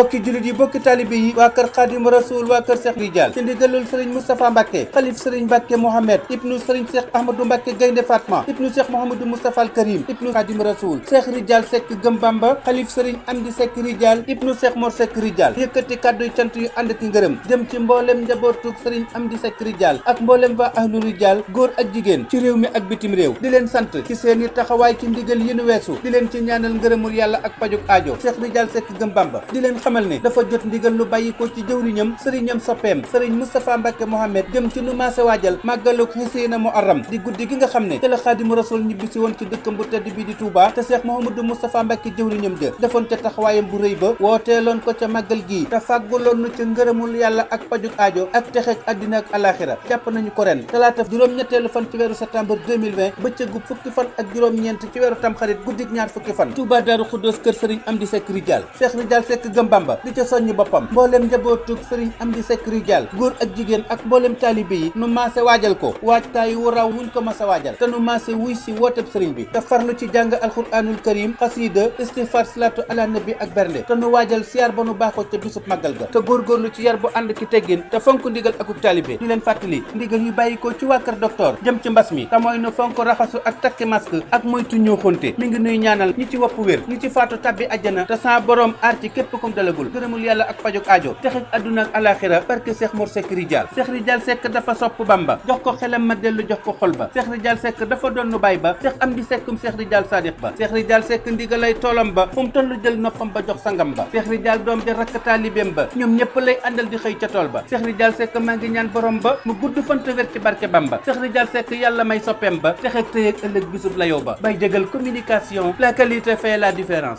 bokki julit yi bokki talibe yi waa kër Xaadim Rasul waa kër Cheikh Rijal ci ndigalul Serigne Moustapha Mbacke xalif Serigne Mbacke Mohamed ibnu Serigne Cheikh Ahmadou Mbacke Gaynde Fatma ibnu Cheikh Mouhamadou Moustapha al Karim ibnu Xaadim Rasul Cheikh Rijal Seck Gëm Bamba xalif Serigne Amdi Seck Rijal ibnu Cheikh Mor Seck Rijal yëkkati kàdduy cant yu ànd ki ngërëm jëm ci mboolem njabootu Serigne Amdi Seck Rijal ak mboolem waa ahlu Rijal góor ak jigéen ci réew mi ak bitim réew di leen sant ci seeni taxawaay ci ndigal yi nu weesu di leen ci ñaanal ngërëmul yàlla ak pajuk aajo Cheikh Rijal Seck Gëm Bamba di leen xamal ne dafa jot ndigal lu bàyyi ko ci jëwriñam sëriñam soppeem Serigne Moustapha Mbacke Mohamed jëm ci nu maase waajal màggaluk Hissina Muharram di guddi gi nga xam ne te la Xaadimu Rasul ñibbisi woon ci dëkkam bu tedd bi di Touba te Cheikh Mouhamadou Moustapha Mbacke jëwriñam ja defoon ca taxawaayam bu rëy ba wooteeloon ko ca màggal gii te fàgguloon nu ca ngërëmul yàlla ak pajuk aajo ak texeeg àddina ak alaxira jàpp nañu ko ren talaata juróom-ñetteelu fan ci weeru septembre 2020 bëccëgu fukki fan ak juróom-ñeent ci weeru tamxarit guddik ñaar fukki fan Touba Daaru Xuddoos kër Serigne Amdi Seck Rijal Cheikh Rijal Seck Gëm Bamba di ca soññi boppam mboolem njabootug Serigne Amdi Seck Rijal góor ak jigéen ak mboolem taalibe yi nu maase waajal ko waajtaay wu raw wuñ ko mas a waajal te nu maase wuy si wooteb sëriñ bi te farlu ci jàng alquranul karim xasiida istighfar salatu ala nabi ak bernde te nu waajal siyaar ba nu baaxoo ca bisub màggal ga te góorgóorlu ci yar bu ànd ki teggin te fonk ndigal akuk taalibe di leen fàttali ndigal yu bàyyi ko ci waa kër docteur jëm ci mbas mi te mooy nu fonk raxasu ak takki masque ak moytu ñoo xonte mi ngi nuy ñaanal ñi ci wopp wér ñi ci faatu tabbi àjjana te sa borom aar ci képp kum dalagul gërëmul yàlla ak pajok aajo texeg adduna ak alaxira barke Cheikh Mor Seck Rijal Cheikh Rijal Seck dafa sopp Bamba jox ko xelam ma dellu jox ko xol ba Cheikh Rijal Seck dafa doon nu baay ba Cheikh Amdi Seckum Cheikh Rijal Sadiq ba Cheikh Rijal Seck ndigalay toolam ba fu mu toll jël noppam ba jox sangam ba Cheikh Rijal doom ja rakk taalibeem ba ñoom ñëpp lay àndal di xëy ca tool ba Cheikh Rijal Seck maa ngi ñaan borom ba mu gudd fan te wér ci barke Bamba Cheikh Rijal Seck yàlla may soppeem ba texeg tëyeeg ëllëg bisub la yow ba bay jégal communication la qualité fait la différence